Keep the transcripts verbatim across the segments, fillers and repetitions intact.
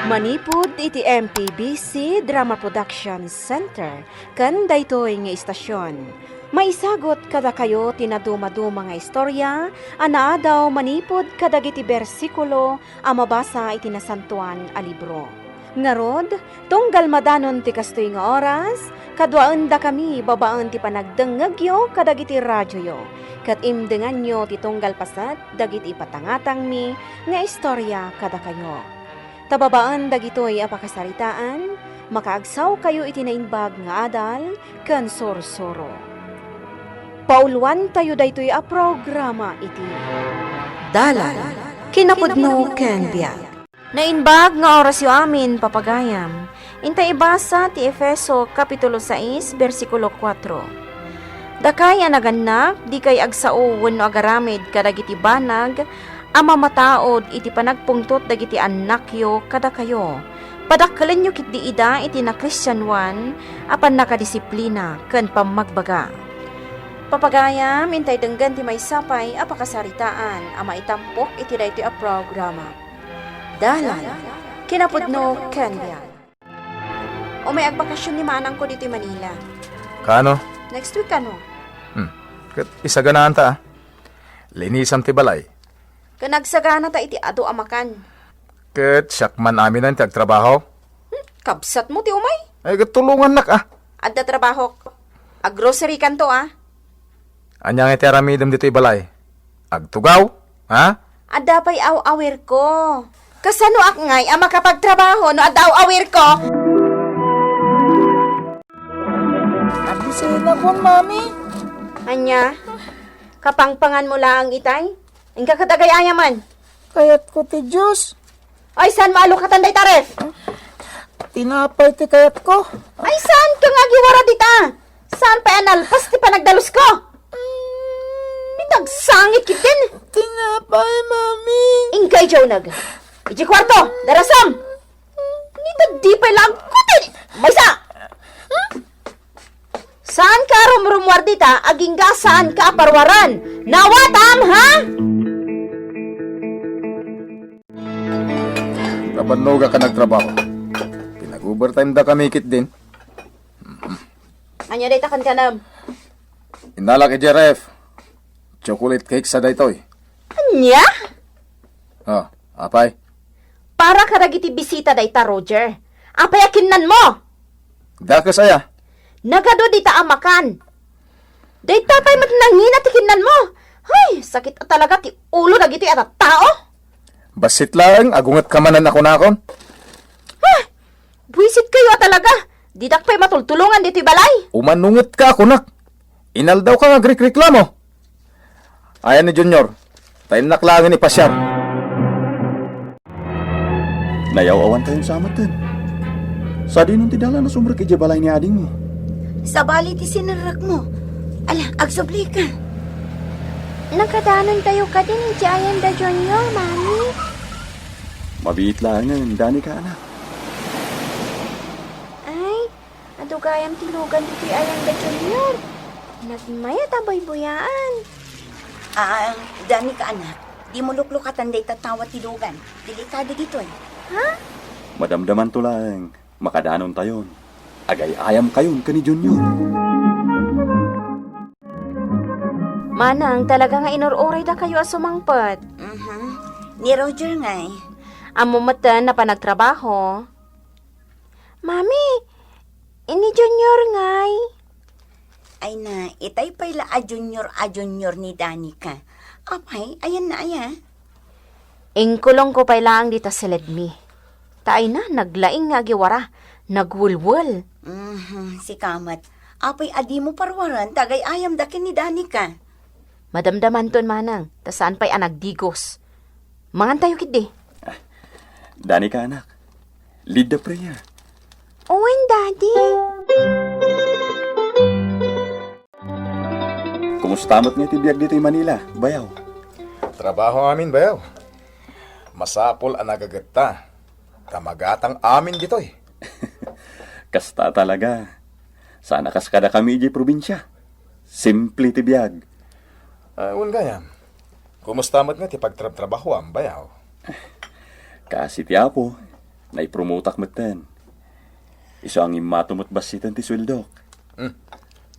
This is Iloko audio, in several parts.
Manipud iti M P B C Drama Production Center ken daytoy nga istasion, maisagut kadakayo ti nadumaduma nga istorya a naadaw manipud kadagiti bersikulo a mabasa iti Nasantoan a Libro. Ngarud, tunggal madanon ti kastoy nga oras, kaduaendakami babaen ti panagdengngegyo kadagiti radioyo, ket imdenganyo ti tunggal paset dagiti ipatangatangmi nga istorya kadakayo. Ta babaen dagitoy a pakasaritaan, makaagsawkayo iti naimbag nga adal ken sursuro. Pauluantayo daytoy a programa iti Dalan, Kinapudno ken Biag. Naimbag nga orasyo amin, papagayam. Inta ibasa ti Efeso, Kapitulo sais, bersikulo kuatro. Dakay a nagannak, dikay agsao wenno agaramid kadagiti banag a mamataud iti panagpungtot dagiti annakyo kadakayo. Padakkelenyo ketdi ida iti nakristianoan a pannakadisiplina ken pammagbaga. Papagayam, intay denggen ti maysa pay a pakasaritaan a maitampok iti daytoy a programa. Dalan, kinapudno ken biag. Umay agbakasion ni manangko ditoy Manila. Kano? Next week kano? Hmm. Ket isaganaanta, a. Linisam ti balay. Ken agsaganata iti adu a makan. Ket siak man aminan ti agtrabaho. Hmm, kabsatmo ti umay? Ay, ket tulongannak, a. Adda trabahok. Aggrocery kanto, a. Ania ngay ti aramidem ditoy balay? Agtugaw? Ha? Adda pay aw-awirko. Kasanoak ngay a makapagtrabaho no adda aw-awirko? Agisina kon, Mami. Ania? Kapangpanganmo laeng itay? Inka ket agay-ayaman. Kayatko ti juice. Ay, saan mo alukatan dayta, ref? Tinapay ti kayatko. Ay, saan ka nga agiwara dita? Saan pay a nalpas ti panagdalusko? Pitagsangit ketdin. Tinapay, Mami. Inka idiay uneg. Idiay kuarto, darasam. Nita di pay lagkutin. Maysa. Saan ka a rumrumuar dita, agingga saan ka a paruaran? Nawatam, ha? Nabannoga ka nagtrabaho. Pinag-overtime da kami ketdin. Ania dayta kankanem? Innalak idiay ref. Chocolate cake sa daytoy. Ania? Oh, apay? Para kadagiti bisita dayta, Roger. Apay a kinnanmo? Dakes aya? Nagadu dita a makan. Dayta pay met nangina ti kinnanmo. Hay, sakit a talaga ti ulo dagitoy a tattao. Bassit laeng, agunget ka manen a kunakon. Ah, buisit kayo a talaga. Didak pay matultulongan ditoy balay. Umanunget ka a kunak. Inaldaw ka nga agrikreklamo. Ayan ni Junior, ta innak laengen ipasiar. Nayaw-awan tayon sa metten. Sadinon ti dalan a sumrek idiay balay ni adingmo? Sabali ti sinerrekmo. Ala, agsubli ka. Nakadanon tayo kadin idiay ayan da Junior, Mami. Mabiit laengen, Danica, anak. Ay, adu gayam ti lugan ditoy ayan da Junior. Nagmayat a buybuyaan. Ah, Danica, anak, dimo luklukatan dayta tawa ti lugan. Delikado ditoy. Ha? Madamdamanto laeng, makadanon tayon. Agay-ayam kayon ken ni Junior. Manang, talaga nga inur-uray dakayo a sumangpet. Mhm. Ni Roger ngay. Ammo metten a panagtrabaho. Mami, ni Junior ngay. Ay na, itay pay la a Junior a Junior ni Danica. Apay, ayan na aya? Inkulongko pay laeng dita siledmi. Ta ay na, naglaing nga agiwara, nagwelwel. Mhm, sika met. Apay a dimo paruaren ta agay-ayam da ken ni Danica? Madamdamanton manang, ta saan pay a nagdigos. Mangan tayo ketdi. Ah, Danica, anak. Lead the prayer. Wen, Daddy. Kumusta met nga ti biag ditoy Manila, bayaw? Trabaho amin, bayaw. Masapul a nagagetta. Ta magatang amin ditoy. Kasta talaga. Sana kas kadakami idiay probinsia. Simple ti biag. Ah, wen gayam. Kumusta met nga ti pagtrabtrabahoam, bayaw? Kaasi ti Apo, Naipromotak metten. Isu a ngimmato met bassiten ti sueldok. Hmm.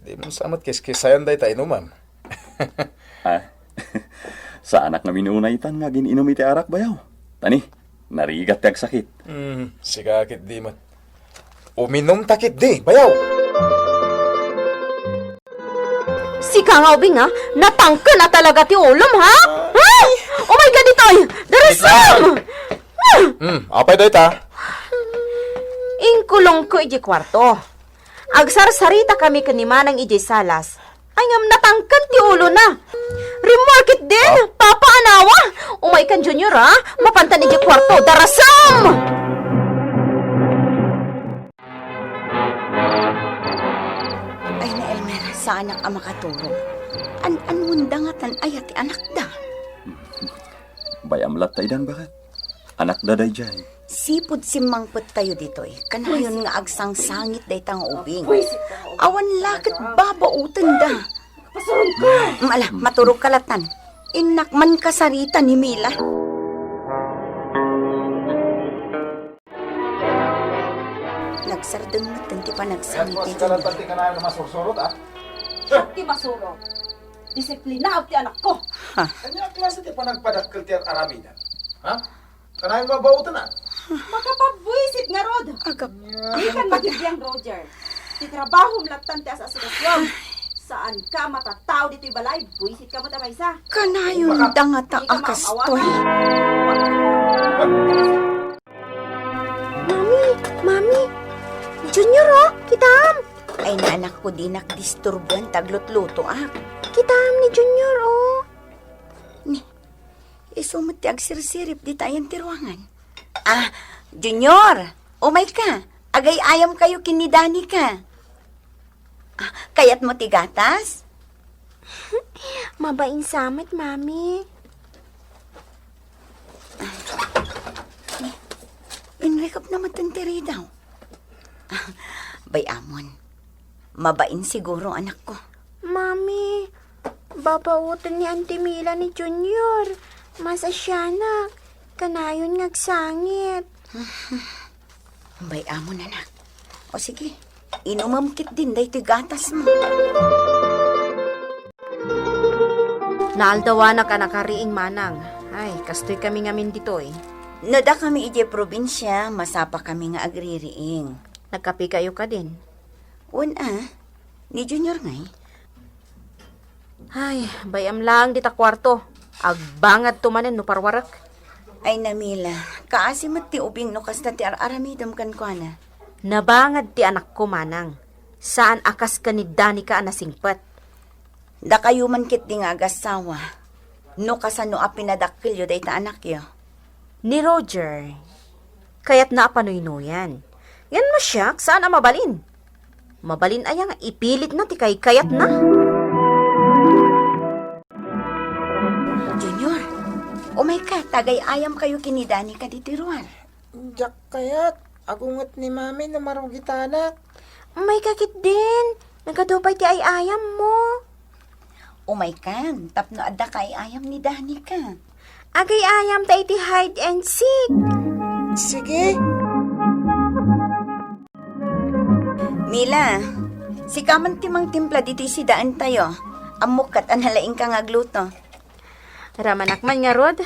Dimo sa met kiskisayan dayta inumem. Ah, saanak ngamin unay itan nga agin-inum iti arak, bayaw. Tani, narigat ti agsakit. Hmm, sika ketdi met. Uminumta ketdi, bayaw. Sika nga ubing, ha? Natangken a talaga ti ulom, ha? Ha? Umay ka ditoy! Darasem! Hmm, apay dayta? Inkulongko idiay kuarto. Agsarsaritakami ken ni Manang idiay salas. Ay, ngem natangken ti ulona. Rimmuar ketdin, ah? Papa, anawa! Umay kan Junior, ha? Mapantan idiay kuarto. Darasem! Ay, ni Elmer, saanak a makaturog. An-, anuenda ngatan aya ti anakda? Bay-am latta idan, baket. Anakda daydiay. Sipud simmangpettayo ditoy, kanayon nga agsangsangit dayta nga ubing. Awan la ket babautenda. Pasurong ka! Mala, maturog ka latan. Innak man kasarita ni Mila. Nagsardeng metten ti panagsangit ni Junior. Kayat ko, sigurado ti kanayon a masursurot, ah. Siak ti masurot. Disiplinaak ti anakko. Ha? Ania a klase ti panagpadakkel ti ar-aramidem? Ha? Kanayon nga bauten, ah. Makapagbuisit ngarud. Agap-, Di kan agap-, makibiang, Roger. Ti trabahom lattan ti as-asikasuam. Saanka a matatao ditoy balay, buisitka met a maysa. Kanayon da ngata a kastoy. Mami, Mami, Junior, oh, kitaem. Ay, anakko, dinak disturbuan ta aglutlutoak. Kitaem ni Junior, oh. Ni, isu met ti agsirsirip dita ayan ti ruangan. Ah, Junior, umayka. Agay-ayamkayo ken ni Danica. Ah, kayatmo ti gatas? Mabain sa met, Mami. Inrikupna met ti ridaw. Bay-amon. Mabain siguro, anakko. Mami, babaoten ni Auntie Mila ni Junior. Masasianak. Kanayon nga agsangit. Bay-amon, anak. O sige, inumem ketdin daytoy gatasmo. Naaldawanak a nakariing, Manang. Ay, kastoy kami ngamin ditoy. No dakami idiay probinsia, masapakami nga agririing. Nagkapekayo kadin? Wen a, ni Junior ngay. Ay, bay-am laeng dita kuarto. Agbangadto manen no parwarek. Ay, ni Mila, kaasi met ti ubing no kasta ti ar-aramidem kenkuana. Nabangad ti anakko, Manang. Saan a kas ken ni Danica a nasingpet. Dakayo man ketdi nga agassawa, no kasano a pinadakkelyo dayta anakyo? Ni Roger, kayatna a panuynoyan. Ngem no siak, saan a mabalin. Mabalin aya nga ipilitna ti kaykayatna? Junior, umayka, ta agay-ayamkayo ken ni Danica ditoy ruar. Diak kayat, agunget ni Mami no marugitanak. Umayka ketdin, nagadu pay ti ay-ayammo. Umaykan, tapno adda kaay-ayam ni Danica. Agay-ayamta iti hide and seek. Sige. Mila, sika man ti mangtimpla ditoy sidaentayo. Ammok ket a nalaingka nga agluto. Ramanak man ngarud.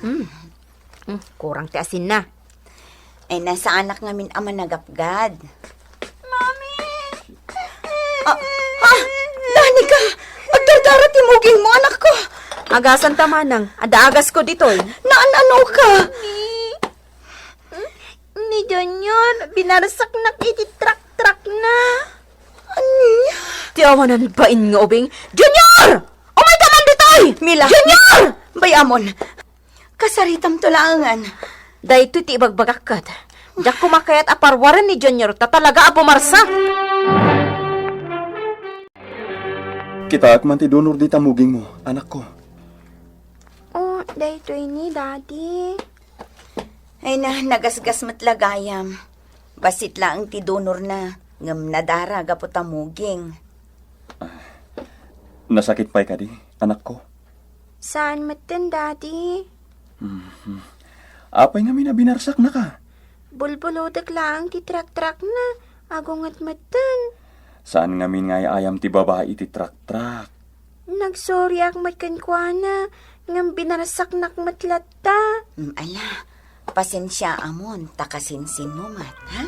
Hmm. Hmm, kurang ti asinna. Ay, saanak ngamin a managapgad. Mami! Ah, ah! Danica! Agdardara ti mugingmo, anakko! Agasanta, Manang. Adda agasko ditoy. Naan-anoka? Ni, ni Junior, binarsaknak iti trak-trakna. Ania? Ti awanan bain nga ubing. Junior! Umayka man ditoy! Mila! Junior! Bay-amon. Kasaritamto laengen. Daytoy ti ibagbagak ket, diak koma kayat a parwaren ni Junior ta talaga a bumarsa. Kitaek man ti donor dita mugingmo, anakko. Oh, daytoy ni, Daddy. Ay na, nagasgas met la gayam. Bassit laeng ti donorna, ngem nadara gapu ta muging. Nasakit pay kadi, anakko? Saan metten, Daddy. Mhm. Apay ngamin a binarsaknaka? Bulbulodek laeng ti traktraakna, agunget metten. Saan ngamin nga ay-ayam ti babai iti traktraak. Nagsoriak met kenkuana, ngem binarsaknak met latta. Mm, ala, pasensiaamon, ta kasinsinmo met, ha?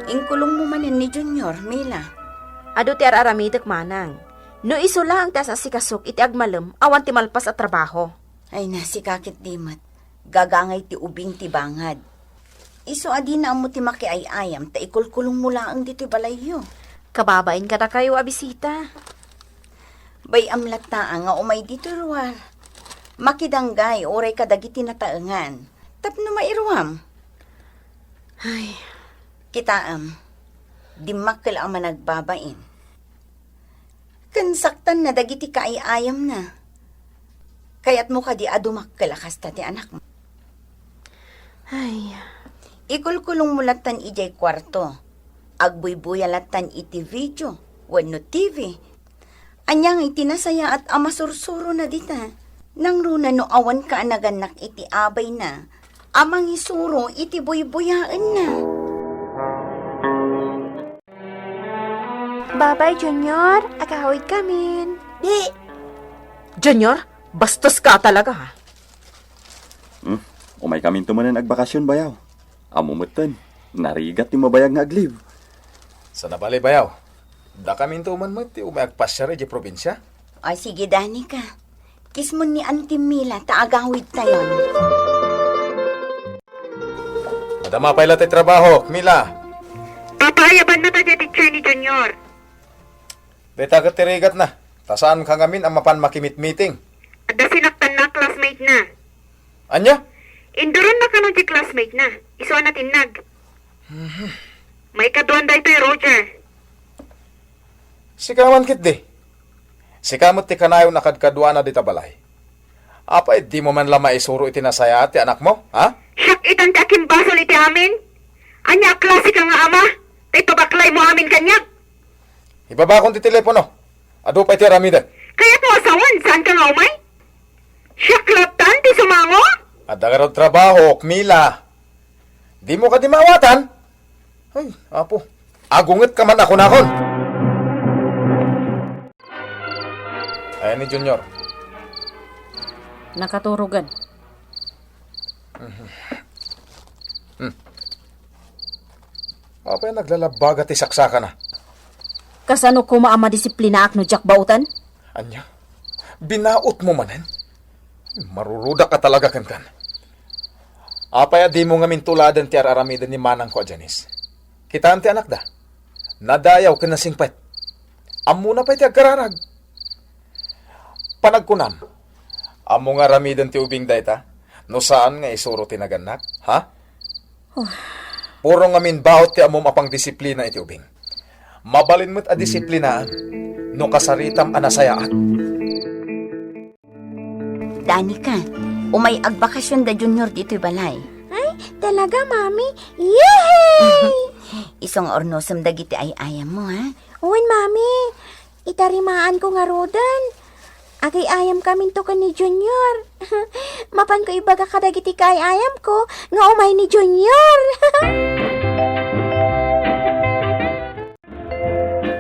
Inkulongmo manen ni Junior, Mila. Adu ti ar-aramidek, manang. No isu laeng ti as-asikasok iti agmalem, awan ti malpas a trabaho. Ay na, sika ketdi met. Gagangay ti ubing ti bangad. Isu a dina ammo ti makiay-ayam ta ikulkulongmo laeng ditoy balayyo. Kababain kadakayo a bisita. Bay-am latta nga umay ditoy ruar. Makidanggay uray kadagiti nataengan. Tapno mairuam. Ay. Kitaem, dimmakkel a managbabain. Ken saktanna dagiti kaay-ayamna. Kayatmo kadi a dumakkel a kasta ti anakmo? Ay. Ikulkulongmo lattan idiay kuarto. Agbuybuya lattan iti video wenno T V. Ania ngay ti nasayaat a masursurona dita? Nangruna no awanka a nagannak iti abayna a mangisuro iti buybuyaenna. Babay, Junior. Agawidkamin. Di. Junior, bastoska talaga, ha? Hmm, umaykaminto manen agbakasyon, bayaw. Ammo metten, narigat ti mabayag nga aglib. Saan a bale, bayaw. Dakaminto man met ti umay agpasiar idiay probinsia. Ay, sige, Danica. Kismon ni Auntie Mila ta agawidtayon. Madama pay la ti trabaho, Mila. Papaayabanna ta diay teacher ni Junior. Dayta ket ti rigatna, ta saanka ngamin a mapan makimitmiting. Adda sinaktanna a classmate na. Ania? Induronna kano ti classmate na. Isu a natinnag. Mhm. Maikaduan daytoy, Roger. Sika man ketdi. Sika met ti kanayon a kadkaduana dita balay. Apay, dimo man la maisuro iti nasayaat ti anakmo, ha? Siak itan ti akimbasol iti amin? Ania a klase ka nga ama? Ta ipabaklaymo amin kaniak? Ibabakon ti telepono. Adu pay ti aramidek. Kayatmo a sawen, saanka nga umay? Siak lattan ti sumango? Adda garud trabahok, Mila. Dimo kadi maawatan? Ay, Apo. Agungetka man a kunakon. Ayan ni Junior. Nakaturogan. Mhm. Hmm. Apay naglalabaga ti saksakana? Kasano koma a madisiplinaak no diak baoten? Ania? Binaotmo manen? Marurudak a talaga kenkan. Apay a dimo ngamin tuladen ti ar-aramiden ni manangko a Janice? Kitaem ti anakda. Nadayaw ken nasingpet. Ammona pay ti agkararag. Panagkunam, ammo nga aramiden ti ubing dayta, no saan nga isuro ti nagannak, ha? Oh. Puro ngamin baot ti ammom a pangdisiplina iti ubing. Mabalin met a disiplinaam no kasaritam a nasayaat. Danica, umay agbakasyon da Junior ditoy balay. Ay, talaga, Mami? Yehey! Isu nga urnosem dagiti ay-ayammo, ha? Wen, Mami. Itarimaanko ngaruden. Agay-ayamkaminto ken ni Junior. Mapanko ibaga kadagiti kaay-ayamko nga umay ni Junior.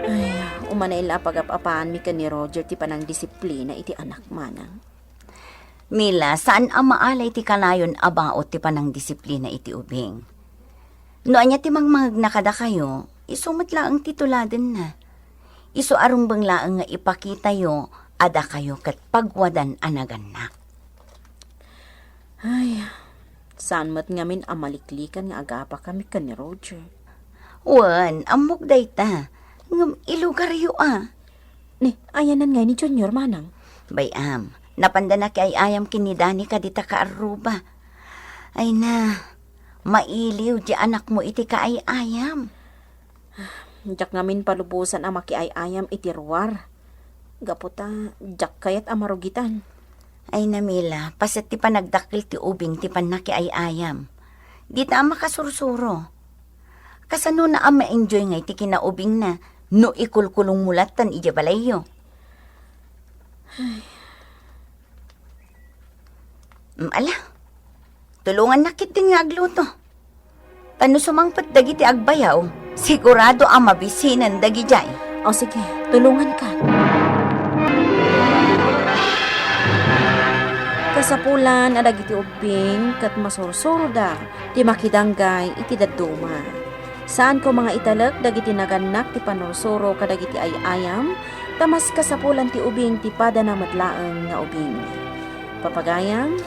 Ay, umana ila a pagap-apaanmi ken ni Roger ti panangdisiplina iti anak, manang. Mila, saan a maalay ti kanayon a baot ti panangdisiplina iti ubing. No ania ti mangmangegna kadakayo, isu met laeng ti tuladenna. Isu a rumbeng laeng nga ipakitayo a dakayo ket pagwadan a nagannak. Ay, saan met ngamin a maliklikan nga agapakami ken ni Roger. Wen, ammok dayta. Ngem ilugaryo a. Ni, ayanan ngay ni Junior, manang? Bay-am, napanda nakiay-ayam ken ni Danica dita kaarruba. Ay na, mailiw ti anakmo iti kaay-ayam. Diak ngamin palubosan a makiay-ayam iti ruar. Gapu ta, diak kayat a marugitan. Ay na, Mila, paset ti panagdakkel ti ubing ti pannakiay-ayam. Dita a makasursuro. Kasanona a ma-enjoy ngay ti kinaubingna no ikulkulongmo lattan idiay balayyo? Ay. Mm, ala, tulongannak ketdin nga agluto. Ta no sumangpet dagiti agbayaw, sigurado a mabisinen dagidiay. O sige, tulongankan. Kasapulan a dagiti ubbing ket masursuroda ti makidanggay iti dadduma. Saan koma nga italek dagiti nagannak ti pannursuro kadagiti ay-ayam, ta mas kasapulan ti ubing ti padana met laeng nga ubing. Papagayam,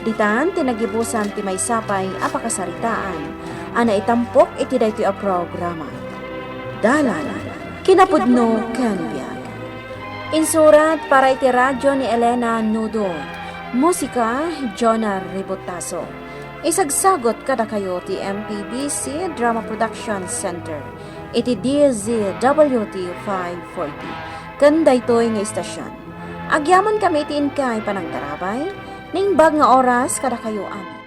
ditan ti nagibusan ti maysa pay a pakasaritaan a naitampok iti daytoy a programa. Dalan, kinapudno ken biag. Insurat para iti radyo ni Elena Nudo. Musika, Jonah Ributaso. Isagsagot kadakayo ti M P B C Drama Production Center iti D Z W T five forty. Ken daytoy nga istasyon, agyamankami iti inkay panangtarabay, naimbag nga oras kadakayo amin.